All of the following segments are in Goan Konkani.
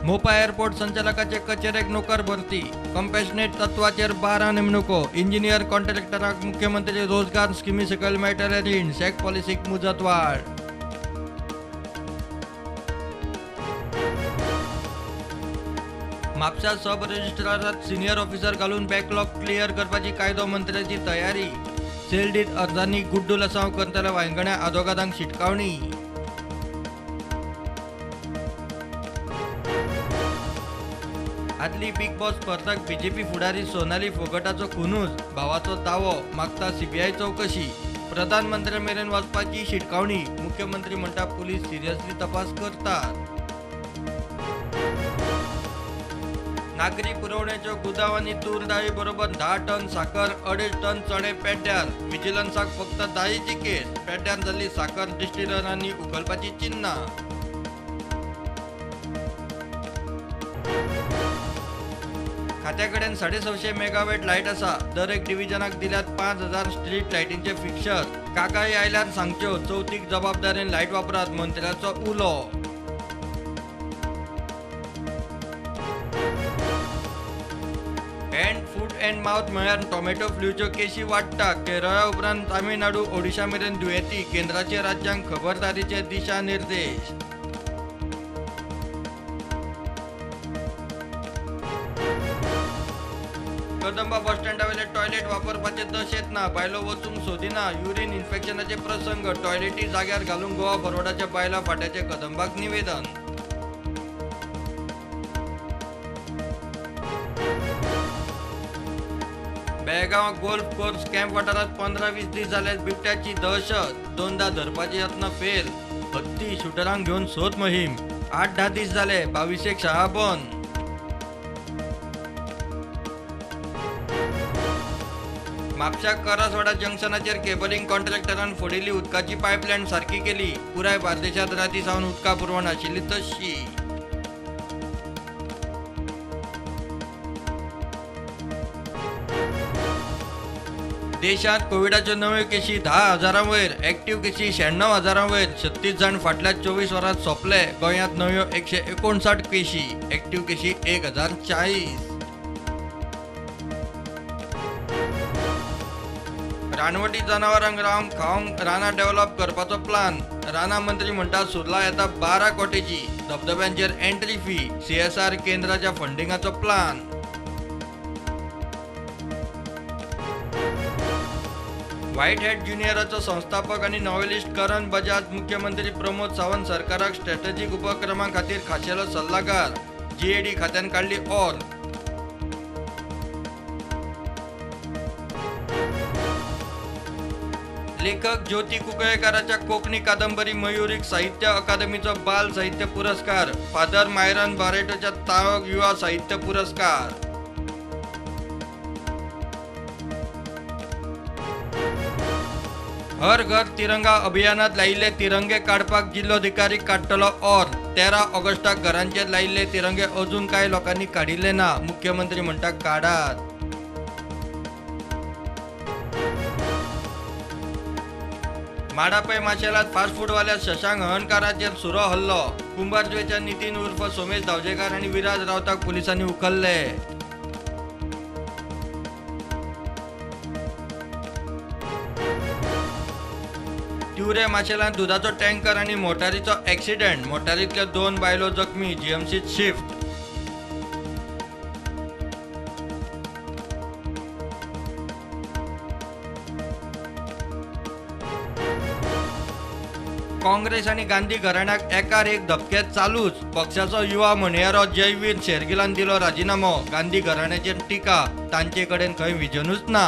मोपा एअरपोर्ट संचालकाचे कचेरेक नोकर भरती. कंपॅशनेट तत्वाचेर 12 नेमणुको. इंजिनियर कॉन्ट्रॅक्टराक मुख्यमंत्री रोजगार स्किमी सकयल मेळटलें रीण. शॅक पॉलिसीक मुजतवाड. म्हापसा सब रजिस्ट्रारात सिनियर ऑफिसर घालून बॅकलॉग क्लियर करपाची कायदो मंत्र्याची तयारी. सेल डीड अर्जांनी गुड्डू लसांव करतल्या वायंगण्या आदोगादांक शिटकावणी. आदली बिग बॉस स्पर्धक बीजेपी फुडारी सोनाली फोगटाचो खुनूच, भावाचो दावो, मागता सीबीआय चवकशी. प्रधानमंत्र्या मेरेन वचपाची शिटकावणी. मुख्यमंत्री म्हणटा पुलीस सिरियसली तपास करतात. नागरी पुरवणेच्यो गुदांव आनी तूर दाळी बरोबर 10 टन साकर, 2.5 टन चणे पेड्ड्यार. विजिलन्साक फक्त दाळीची केस. पेड्ड्यार जाल्ली साकर डिस्टिलरांनी उखलपाची चिन्नां. खात्या कडेन 650 मेगावॅट लायट आसा. दर एक डिव्हिजनाक दिल्यात 5000 स्ट्रीट लायटींचे फिक्सर. कागाळी आयल्यार सांगच्यो, चवथीक जबाबदारेन लायट वापरात, मंत्र्याचो उलो. हँड फूट अँड माउथ म्हळ्यार टोमॅटो फ्लूच्यो केशी वाडटा. केरळा उपरांत तामिळनाडू, ओडिशा मेरेन दुयेंती. केंद्राचे राज्यांक खबरदारीचे दिशानिर्देश. कदंबा बस स्टँडावेले टॉयलेट वापरपाचे दशेंत ना. बायलो वचूंक सोदिना. युरीन इन्फेक्शनाचे प्रसंग. टॉयलेटी जाग्यार घालूंक गोवा फॉरवर्डाच्या बायलां फांट्याचे कदंबाक निवेदन. बेळगांव गोल्फ कोर्स कॅम्प वाठारांत 15-20 दीस जाले बिबट्याची दहशत. 2दा धरपाचे यत्न फेल. हत्ती शुटरांक घेवन सोद मोहीम. 8-10 दीस जाले 22 शाळा बंद. म्हापशा करासवाडा जंक्शनाचेर केबलिंग कॉन्ट्रॅक्टरान फोडिल्ली उदकाची पायपलायन सारकी केली. पुराय बार्देशांत राती सावन उदका पुरवण आशिल्ली तशी. देशांत कोविडाच्यो नव्यो केशी 10,000 वयर, एक्टिव्ह केशी 96,000 वयर. 36 जाण फाटल्या 24 वरांत सोंपले. गोंयांत नव्यो 159 केशी, एक्टिव्ह केशी 1040. रानवटी जनावरांक रावंक खावंक रानां डेव्हलप करपाचो प्लान. रानां मंत्री म्हणटा सुर्ला येता 12 कोटीची. धबधब्यांचेर एंट्री फी, सीएसआर केंद्राच्या फंडिंगाचो प्लान. व्हाईट हॅट ज्युनियराचो संस्थापक आनी नॉव्हेलिस्ट करण बजाज मुख्यमंत्री प्रमोद सावंत सरकाराक स्ट्रॅटेजीक उपक्रमा खातीर खाशेलो सल्लागार. जीएडी खात्यान काडली ऑर. लेखक ज्योती कुंकळेकाराच्या कोंकणी कादंबरी मयुरीक साहित्य अकादमीचो बाल साहित्य पुरस्कार. फादर मायरन बारेटोच्या ताळोक युवा साहित्य पुरस्कार. हर घर तिरंगा अभियानात लायिल्ले तिरंगे काडपाक जिल्लोधिकारी काडटलो ऑर. 13 ऑगस्टाक घरांचेर लायिल्ले तिरंगे अजून कांय लोकांनी काडिल्ले ना. मुख्यमंत्री म्हणटा काडात. माडापै माशेलात फास्ट फूडवाल्या शशांक हळर्णकाराचेर सुरो हल्लो. कुंभारजुवेच्या नितीन उर्फ सोमेश धावजेकार आनी विराज रावताक पुलिसांनी उखल्ले. तिवरे माशेलांत दुदाचो टँकर आनी मोटारीचो एक्सिडेंट. मोटारींतल्यो 2 बायलो जखमी. जीएमसीत शिफ्ट. काँग्रेस आनी गांधी घराण्याक एकार एक धपके चालूच. पक्षाचो युवा म्हणयारो जयवीर शेरगिलान दिलो राजिनामो. गांधी घराण्याचेर टिका, तांचे कडेन खंय विजनूच ना.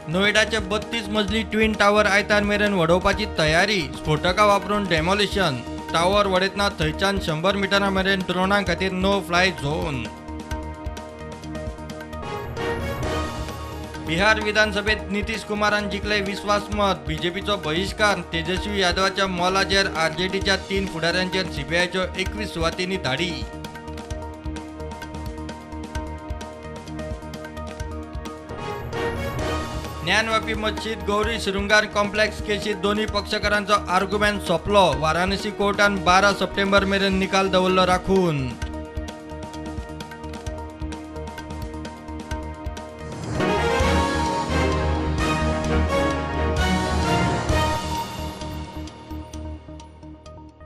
नोएडाचे 32 मजली ट्विन टावर आयतार मेरेन वडोवपाची तयारी. स्फोटकां वापरून डेमोलिशन. टावर वडयतना थंयच्यान 100 मिटरां मेरेन ड्रोनां खातीर नो फ्लाय झोन. बिहार विधानसभेत नितीश कुमारान जिखले विस्वासमत. बीजेपीचो बहिश्कार. तेजस्वी यादवाच्या मोलाचेर आरजेडीच्या 3 फुडाऱ्यांचेर सीबीआयच्यो 21 सुवातींनी धाडी. ज्ञानवापी मस्जिद गौरी शृंगार कॉम्प्लेक्स केशीत दोन्ही पक्षकारांचो आर्ग्युमेंट सोंपलो. वाराणसी कोर्टान 12 सप्टेंबर मेरेन निकाल दवरलो राखून.